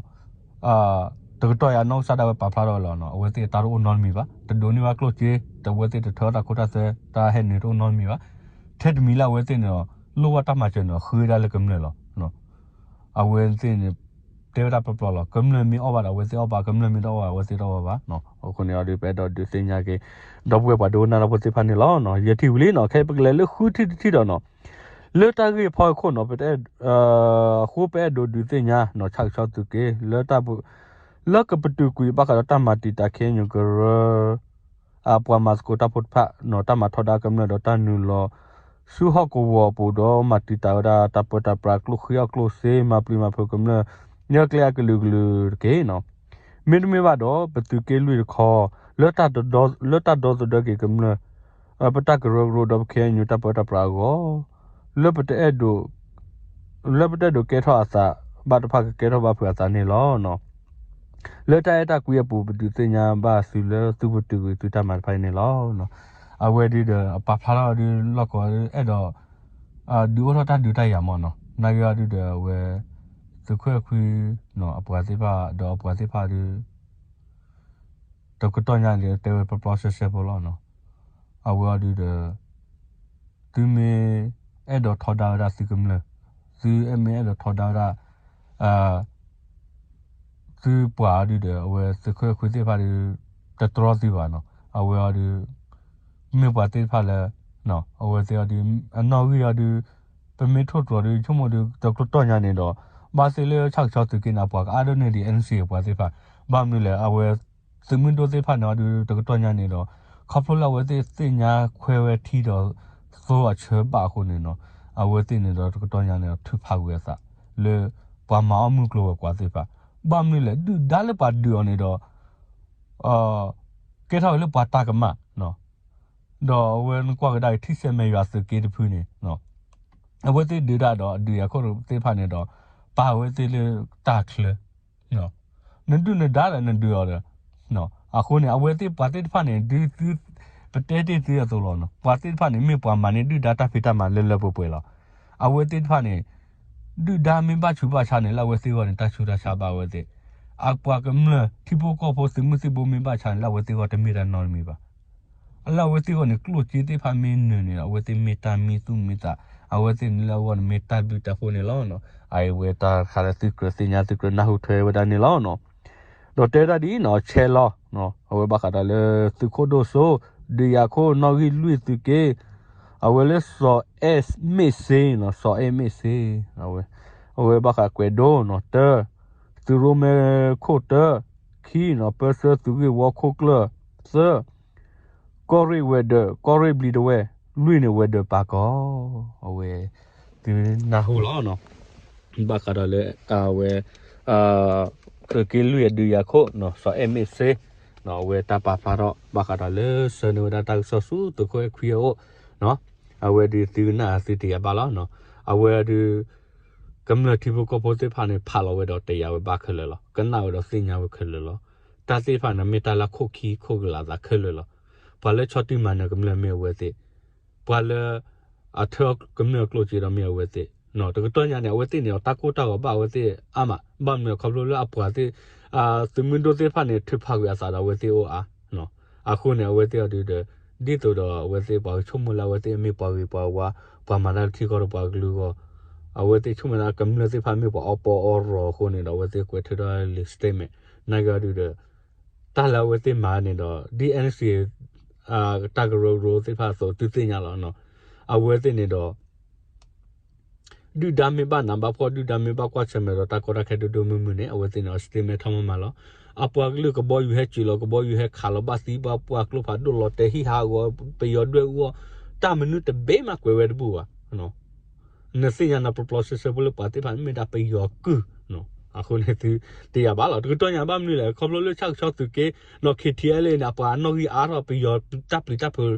တကတီၢ်ယၤနီၢ်ကစၢ်ဒၣ်ဝဲပာ်ဖျါထီၣ်ဝဲလီၤနီၤ. အဝဲသ့ၣ်အတၢ်တအိၣ်နီတမံၤဘၣ်, တဒိးန့ၢ်ဘၣ်ကျိၣ်စ့, တဝဲသ့ၣ်တထၢတၢ်ခိတၢ်သွဲ, တၢ်ဟဲနုာ်တအိၣ်နီတမံၤဘၣ်. ထဲတမံၤလၢအဝဲသ့ၣ်န့ၣ်ဒီး လိၣ်ဘၣ်တၢ်မၤစၢၤန့ၣ်ဒီး ဃ့ဝဲဒၣ်လၢကမျၢၢ်လီၤ. အဝဲသ့ၣ်န့ၣ် တဲဝဲဒၣ်ပျီပျီလီၤ. ကမျၢၢ်မ့ၢ်အီၣ်ဘၣ်ဒီး အဝဲသ့ၣ်အီၣ်ဘၣ်, ကမျၢၢ်မ့ၢ်တအီၣ်ဘၣ် အဝဲသ့ၣ်တအီၣ်ဘၣ်ဘၣ်. အဃိန့ၣ်အီၤဒုး ပအဲၣ်ဒိးဒုးသ့ၣ်ညါက့ၤ ဒီပုၢ်ဝဲၢ်ပှၤဒိကနၣ်တၢ်ဖိသ့ၣ်တဖၣ်န့ၣ်လီၤ. ယဲၢ်ထံၣ်ဝံၤလံနီၤ, ခဲအံၤပကလဲၤလၢဃုထံၣ်တထံၣ်ဒီးနီၤ, လၢတၢ်ဂ့ၢ်ဖီခိၣ်နီၤ, အဃိပအဲၣ်ဒိးဒုးသ့ၣ်ညါနီၤ, ဆၣ်ကဆီသုးက့ လၢကပတုာ်ကွံာ်ဘၣ်ဃးဒီးတၢ်မၤတံာ်တာ် ခ့ၣ်အဲၣ်ယူၣ်ကရၢ အပှၤမၤသကိးတၢ်ဖိတဖၣ်နီၤ, တၢ်မၤထီဒါကမျၢၢ်ဒီးတၢ်နုာ်လီၤဆူဟီၣ်ကဝီၤအပူၤဒီး မၤတံာ်တာ်ဝဲဒၣ်တၢ်ပၢတၢ်ပြး ကျိၣ်ဃံအီၣ်ကျိၣ်စ့ မၤပျံၤမၤဖုးကမျၢၢ် လၢကျဲအကလုာ်ကလုာ်တက့ၢ်နီၤ. မ့တမ့ၢ်ဘၣ်ဒီး ပသုးက့လွံၢ်တခီ လၢတၢ်ဒီသဒၢက့ၤကမျၢၢ် ပတၢ်ကရၢကရိဒီးပ ခ့ၣ်အဲၣ်ယူၣ် တၢ်ပၢတၢ်ပြးအဂီၢ် လၢပတအဲၣ်ဒိး လၢပတအဲၣ်ဒိးကဲထီၣ်အသးဘၣ်တဖၣ် ကကဲထီၣ်ဘၣ်ဖုးအသးန့ၣ်လီၤ. လၢတၢ်အဲၣ်တၢ်ကွံအပူၤ ပဒုးသ့ၣ်ညါဘၣ်သုလၢသုပတုာ်ကွံာ်သုတၢ်မၤတဖၣ်အံၤန့ၣ်လီၤ. အဝဲဒုးဒီး အပာ်ဖျါထီၣ်ဒုးလီၢ်ကဝီၤဒုး အဲၣ်ဒိး ဒုးအိၣ်ထီၣ်တၢ်ဒုးတၢ်ယၤမးနီၤ. နာ်က့အီၤဒုးဒီးအဝဲ သုးခိၣ်အဲၣ်ခွံ အပှၤသ့ၣ်တဖၣ်ဒီးအပှၤသ့ၣ်တဖၣ်ဒုး တကတီၢ်ညါန့ၣ် တဲဝဲပျီပျီဆှဲဆှဲဖိလီၤနီၤ. အဝဲအီၤဒုးဒီး သုမ့ၢ်အဲၣ်ဒိးထီဒါဝဲဒၣ်သုကမျၢၢ်, သုမ့ၢ်အဲၣ်ဒိးထီဒါဝဲဒၣ် သုပှၤအီၤဒုးဒီး အဝဲသုးခိၣ်အဲၣ်ခွံသ့ၣ်တဖၣ်ဒုး တတြီသုဘၣ်နီၤ. အဝဲအီၤဒုး မ့ၢ်ပှၤသ့ၣ်တဖၣ်လၢ အဝဲသ့ၣ်အီၤဒုး အနီၣ်ဂံၢ်အီၤဒုး ပမ့ၢ်ထိၣ်သတြီၤဒုး ဆိကမိၣ်ဒုး တကတီၢ်ညါန့ၣ်ဒီး ဘၣ်သ့ၣ်လၢဆၣ်ကဆီသုးက့န့ၣ် အပှၤကအါဒၣ်န့ၢ်ဒံး NCA အပှၤသ့ၣ်တဖၣ်, ဘၣ်မနုၤလဲၣ် အဝဲ သုးမုၢ်ဒိၣ်သ့ၣ်တဖၣ်န့ၣ်အီၤဒုး တကတီၢ်ညါန့ၣ်ဒီး ခီဖျိလၢအဝဲသ့ၣ်သ့ၣ်ညါခွဲးဝဲထံဒီးသိအဆၢဘၣ်အဃိန့ၣ်နီၤ, အဝဲသ့ၣ်န့ၣ်ဒီးတကတီၢ်ညါန့ၣ်ဒီး ထုးဖးကွံာ်အသး လၢပှၤမၤအီၣ်မုၢ်ကျိၤဝဲၤကွာ်သ့ၣ်တဖၣ်, ဘၣ်မနုၤလဲၣ် ဒုၣ်ဒါလၢပှၤဒုးအီၤန့ၣ်ဒီး ကဲထီၣ်ဝဲလၢပှၤတၢ်ကမၣ် ဒီးအဝဲနကွၢ်ကဒါက့ၤ ထံဆဲးမဲာ်ယွၤသုးက့တဖုန့ၣ် အဝဲသ့ၣ်ဒုးတၢ်ဒီးအဒုးယၤခိၣ်သ့ၣ်တဖၣ်န့ၣ်ဒီး ပာ်ဝဲသ့ၣ်လၢတၢ်ချၢ, နဒုၣ်နဒါဒီးနဒုးအီၤဒီး အဃိန့ၣ် အဝဲသ့ၣ်ပှၤသ့ၣ်တဖၣ်န့ၣ် ဒ်သု ပတဲတ့ၢ်သုအသိးလီၤနီၤ, ပှၤသ့ၣ်တဖၣ်န့ၣ် မ့ၢ်ပှၤမၤန့ၢ်ဒုၣ်ဒါတၢ်ဖံးတၢ်မၤလၢလၢပှဲၤပှဲၤလီၤ. အဝဲသ့ၣ်တဖၣ်န့ၣ် ဒုၣ်ဒါမ့ၢ်ဘၣ်ဆူးဘၣ်ဆါန့ၣ် လၢအဝဲသ့ၣ်အဂီၢ်န့ၣ် တၢ်ဆူးတၢ်ဆါဘၣ်အဝဲသ့ၣ်, အပှၤကမျၢၢ်ထံဖိကီၢ်ဖိသုးမုၢ်သံၣ်ဘိမ့ၢ်ဘၣ်ဆါန့ၣ် လၢအဝဲသ့ၣ်အဂီၢ်တမ့ၢ်တၢ်နီတမံၤဘၣ်. လၢအဝဲသ့ၣ်အဂီၢ်န့ၣ် ကျိၣ်စ့သ့ၣ်တဖၣ်မ့ၢ်နုာ်န့ၣ်ဒီး အဝဲသ့ၣ်မ့ၢ်တၢ်မံသူၣ်မံသး, အဝဲသ့ၣ်န့ၣ်လၢအဂီၢ်န့ၣ်မ့ၢ်တၢ်ဘျုးတၢ်ဖှိၣ်န့ၣ်လီၤ. အဝဲတၢ်တခါလၢသုကြၢးသ့ၣ်ညါ သုကြၢးနၢ်ဟူထွဲဝဲဒၣ်န့ၣ်လီၤ. ဒီးတဲဝဲဒၣ်ဒ်အံၤနီၤ ဆဲးလီၤ, အဝဲဘၣ်ဃးဒီးလၢသုးခိၣ်ဒိၣ်စိ ဒုးယၤခိၣ်နီၣ်ဂံၢ်လွံၢ်သုးက့, အဝဲလၢစီၤအဲၣ်မ့ၢ်စ့နီၤ စီၤအဲၣ်မ့ၢ်စ့, အဝဲဘၣ်ဃးကွဲးဒိနီၤ တၢ, သုးရိၣ်မဲခိၣ်တၢ, ခံနီၤ ပၢဆှၢသုးဂ့ၢ်ဝီခိၣ်ကျၢၢ်, သၢ ကီၢ်ရ့ၣ်ဝဲၤဒၢး ကီၢ်ရ့ၣ်ဘျံးတဝဲၢ်, လွံၢ်န့ၣ်ဝဲၤဒၢးပာ်ကီၤ, အဝဲ သုနၢ်ဟူလီၤနီၤ, ဘၣ်ဃးဒီးလၢ အဝဲ သုးက့လွံၢ်အဒုးယၤခိၣ်နီၤ စီၤအဲၣ်မ့ၢ်စ့, အဝဲတၢ်ပာ်ဖျါထီၣ် ဘၣ်ဃးဒီးလၢဆှၢန့ၢ်ဝဲဒၣ်တၢ်ကစီၣ်ဆူသုးခိၣ်အဲၣ်ခွံအအိၣ်, အဝဲဒုးသုကနၣ်သုတယာ်ဘၣ်လီၤ. အဝဲဒုး ကမျၢၢ်ထံဖိကီၢ်ဖိသ့ၣ်တဖၣ်န့ၣ် ဖးလီၤဝဲဒီးတယာ်ဝဲဘၣ်ခဲလၢာ်လီၤ. ကနၣ်ဝဲဒီးသ့ၣ်ညါဝဲခဲလၢာ်လီၤ. တၢ်သ့ၣ်တဖၣ်န့ၣ်မ့ၢ်တၢ်လၢခိၣ်ခံခိၣ်ကလာ်သးခဲလၢာ်လီၤ. ပှၤလၢဆီၣ်တံၢ်မၤနၢၤကမျၢၢ်မ့ၢ်အဝဲသ့ၣ်, ပှၤလၢ အထၢကမျၢၢ်ကျိၣ်စ့ဒီးမ့ၢ်အဝဲသ့ၣ်, တကတီၢ်ညါန့ၣ် အဝဲသ့ၣ်န့ၣ် တၢ်ကိၢ်တၢ်ဂီၤဘၣ်အဝဲသ့ၣ်အါမး, ဘၣ်မနုၤခီဖျိလၢအပှၤသ့ၣ် သုးမုၢ်ဒိၣ်သ့ၣ်တဖၣ်န့ၣ် ထုးဖးကွံာ်အသးဒီးအဝဲသ့ၣ်အိၣ်အါ, အဃိန့ၣ် အဝဲသ့ၣ်အီၤဒုးဒီး ဒ်သိးဒီးအဝဲသ့ၣ်ပှၤကဆိကမိၣ်လၢအဝဲသ့ၣ်မ့ၢ်ပှၤဂ့ၤပှၤဝါ, ပှၤမၤတၢ်လၢထံကီၢ်ဒီးပှၤကလုာ်အဂီၢ်, အဝဲသ့ၣ်ဆိကမိၣ်လၢကမျၢၢ်သ့ၣ်တဖၣ်မ့ၢ်ပှၤအီၣ်ပီအီၣ်ရီၣ်အဃိန့ၣ်ဒီး အဝဲသ့ၣ်ကွဲးထုးထီၣ်လံာ် statement နာ်က့အီၤဒုးဒီး တၢ်လၢအဝဲသ့ၣ်မၤန့ၣ်ဒီး ဒ် NCA တၢ်ကရၢကရိသ့ၣ်တဖၣ်အသိးသုသ့ၣ်ညါလီၤ. အဝဲသ့ၣ်န့ၣ်ဒီး ဒုၣ်ဒါမ့ၢ်ဘၣ်နးဘၣ်ဖှီၣ် ဒုၣ်ဒါမ့ၢ်ဘၣ်ကွၢ်ဆၢၣ်မဲာ်ဒီးတၢ်ကီတၢ်ခဲဒိၣ်ဒိၣ်မုၢ်မုၢ်န့ၣ် အဝဲသ့ၣ်န့ၣ် statement ထီၣ်မးမးလီၤ. အပှၤကလုာ်ကဘီယူၤဟဲစၢၤလီၤ ကဘီယူၤဟဲခးလီၤ ဘၣ်သံဘၣ်ပှၢ်ကျိဖးဒိၣ်လီၤတဲာ်ဟံၣ်ဟးဂီၤ ပယီၤဒွဲၣ်အူအီၣ် တၢ်မနုၤတဘ့ၣ်မးကွဲးဝဲတဘူၣ်ဘၣ်. နသ့ၣ်ညါနၤပျီပျီဆှဲဆှဲဖိလၢပှၤသ့ၣ်တဖၣ်န့ၣ်မ့ၢ်ဒၣ်ပယီၤကုၢ် အဃိန့ၣ်သုတယၤဘၣ်လီၤ. တကတီၢ်ညါဘၣ်မနုၤလဲၣ်, ခီဖျိလၢဆၣ်ကဆီသုးက့နီၣ် ခ့ထံအဲလ့န့ၣ် အပှၤနီၣ်ဂံၢ်အါထီၣ် ပယီၤတၢ်ပျံၤတၢ်ဖုး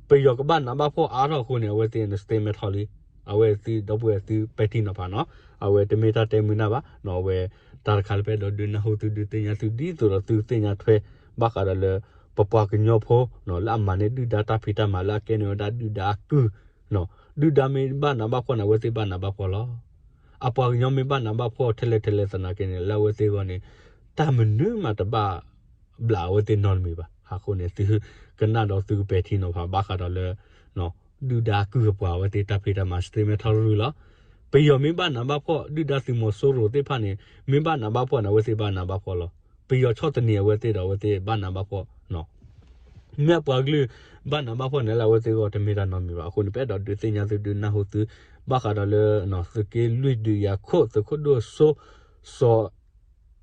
ပယီၤကဘၣ်နးဘၣ်ဖှီၣ်အါထီၣ်အဃိန့ၣ် အဝဲသ့ၣ်န့ၣ် statement ထီၣ်လံ. အဝဲသုဒီပုၢ်ဝဲၢ်သုပဲာ်ထံနီၤဖးနီၤ, အဝဲတမ့ၢ်တၢ်တဲမုာ်နၢ်ဘၣ်နီၤ, အဝဲတၢ်တခါလၢပအဲၣ်ဒိးဒုးနၢ်ဟူသုဒုးသ့ၣ်ညါသုဒ်သိးဒီးသုသ့ၣ်ညါထွဲ ဘၣ်ဃးဒီးလၢ ပပှၤကညီဖိနီၤ လၢအမၤန့ၢ်ဒုၣ်ဒါတၢ်ဖံးတၢ်မၤ လၢအကဲန့ၢ်ဝဲဒၣ်ဒုၣ်ဒါအကုၢ်နီၤ, ဒုၣ်ဒါမ့ၢ်ဘၣ်နးဘၣ်ဖှီၣ်န့ၣ် အဝဲသ့ၣ်ဘၣ်နးဘၣ်ဖှီၣ်လီၤ. အပှၤကညီမ့ၢ်ဘၣ်နးဘၣ်ဖှီၣ်ထဲလဲၣ်ထဲလဲၣ်သနာ်က့န့ၣ် လၢအဝဲသ့ၣ်အဂီၢ်န့ၣ် တၢ်မနုၤမးတဘၣ်ဘျးအဝဲသ့ၣ်နီတမံၤဘၣ်. အဃိန့ၣ် သုကနၣ်ဒီးသုကပဲာ်ထံနီၤဖးဘၣ်ဃးဒီးလၢ ဒုၣ်ဒါအကုၢ်အပှၤအဝဲသ့ၣ်တၢ်ဖံးတၢ်မၤ statement ထီၣ်ရုၢ်လီၤ. ပယီၤမ့ၢ်ဘၣ်နးဘၣ်ဖှီၣ် ဒုၣ်ဒါသုးမီၤစိရိၤသ့ၣ်တဖၣ်န့ၣ် မ့ၢ်ဘၣ်နးဘၣ်ဖှီၣ်န့ၣ် အဝဲသ့ၣ်ဘၣ်နးဘၣ်ဖှီၣ်လီၤ. ပယီၤဆီၣ်သနံးအဝဲသ့ၣ်ဒီး အဝဲသ့ၣ်ဘၣ်နးဘၣ်ဖှီၣ် မ့ၢ်အပှၤကလုာ်ဘၣ်နးဘၣ်ဖှီၣ်န့ၣ် လၢအဝဲသ့ၣ်အဂီၢ်တမ့ၢ်တၢ်နီတမံၤဘၣ်. အဃိန့ၣ် ပအဲၣ်ဒိးဒုးသ့ၣ်ညါသုဒုးနၢ်ဟူသု ဘၣ်ဃးဒီးလၢ သုးက့လွံၢ်ဒုးယၤခိၣ် သုးခိၣ်ဒိၣ်စိ စီၤ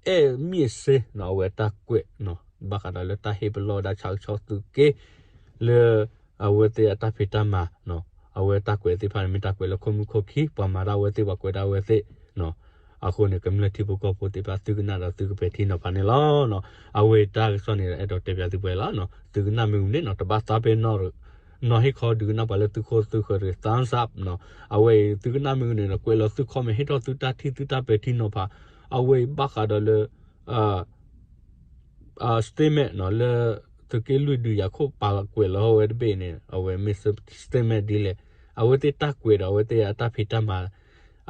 အဲၣ်မ့ၢ်စ့ အဝဲတၢ်ကွဲး ဘၣ်ဃးဒီးလၢတၢ်ဟ့ၣ်ပလီၢ်ဝဲဒၣ်ဆၣ်ကဆီသုးက့ လၢ အဝဲသ့ၣ်အတၢ်ဖံးတၢ်မၤ အဝဲတၢ်ကွဲးသ့ၣ်တဖၣ်န့ၣ် မ့ၢ်တၢ်ကွဲးလၢခိၣ်မုၢ်ခိၣ်ခံ ပှၤမၤဒၣ်အဝဲသ့ၣ် ပှၤကွဲးဒၣ်အဝဲသ့ၣ် အဃိန့ၣ် ကမျၢၢ်ထံဖိကီၢ်ဖိသ့ၣ်တဖၣ် သုကနၣ်ဒီးသုကပဲာ်ထံနီၤဖးန့ၣ်လီၤ. အဝဲတၢ်ကစီၣ်န့ၣ် အဲၣ်ဒိးတဲပၠးသုပှဲၤလီၤ. သုကနၣ်မ့ၢ်ဂ့ၤန့ၣ်နီၤ တဘၣ်သးပ့ၤနီၣ် နီၤဟ့ၣ်ခီဒုးကနၣ်ပှၤလၢသုခိၣ်သုဃၢၤတဂ့ၤ thumbs up နီၤ. အဝဲအံၤ သုကနၣ်မ့ၢ်ဂ့ၤန့ၣ်ဒီး ကွဲးလီၤသု comment ဟ့ၣ်ထီၣ်သုတၢ်ထံၣ်သုတၢ်ပဲာ်ထံနီၤဖး အဝဲအံၤဘၣ်ဃးဒီးလၢ statement နီၤ လၢ သုးက့လွံၢ်ဒုးယၤခိၣ်ပာ်ကွဲးလီၤဝဲတဘ့ၣ်န့ၣ် အဝဲမ့ၢ် statement ဒ်လဲၣ်. အဝဲသ့ၣ်တၢ်ကွဲးဒီးအဝဲသ့ၣ်အတၢ်ဖံးတၢ်မၤ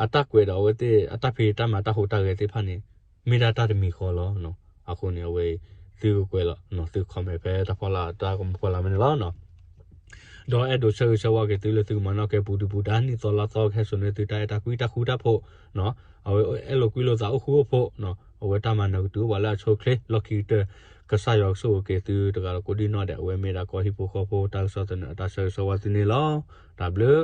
အတၢ်ကွဲးဒီးအဝဲသ့ၣ်အတၢ်ဖံးတၢ်မၤတၢ်ဟူးတၢ်ဂဲၤသ့ၣ်တဖၣ်န့ၣ် မ့ၢ်ဒၣ်တၢ်တမံၤဃီလီၤ. အဃိန့ၣ် အဝဲ သုကကွဲးလီၤ သု comment ဖဲတၢ်ဖီလာ်တၢ်ကမၢဖီလာ်မ့ၢ်န့ၣ်လီၤ. ဒီးအဲၣ်ဒိးဆၢဂ့ၤဆၢဝါက့ၤသုလၢသုကမၤနီၣ်ကဲပူၤဒုပူၤဒါ နံၣ်သီလါသီကဟဲစိာ်န့ၢ်သုတၢ်အဲၣ်တၢ်ကွံတၢ်ဃူတၢ်ဖိး အဝဲအဲၣ်လိာ်ကွံလိာ်သးအိၣ်ဃူအိၣ်ဖိး အဝဲတၢ်မၤနၢၤကတုၤအိၣ်ပှၤလၢအဆိအချ့ လီၢ်ခံကတၢၢ် ကစၢ်ယွၤကဆိၣ်ဂ့ၤက့ၤသုတဂၤဒီးကိးဒံၣ်နီၣ်ဒဲး အဝဲမ့ၢ်ဒၣ်ကီၢ်ဟံၣ်ဖိဃီဖိတၢ်ကစီၣ်သန့အတၢ်ဆၢဂ့ၤဆၢဝါသုန့ၣ်လီၤ. တၢ်ဘျုး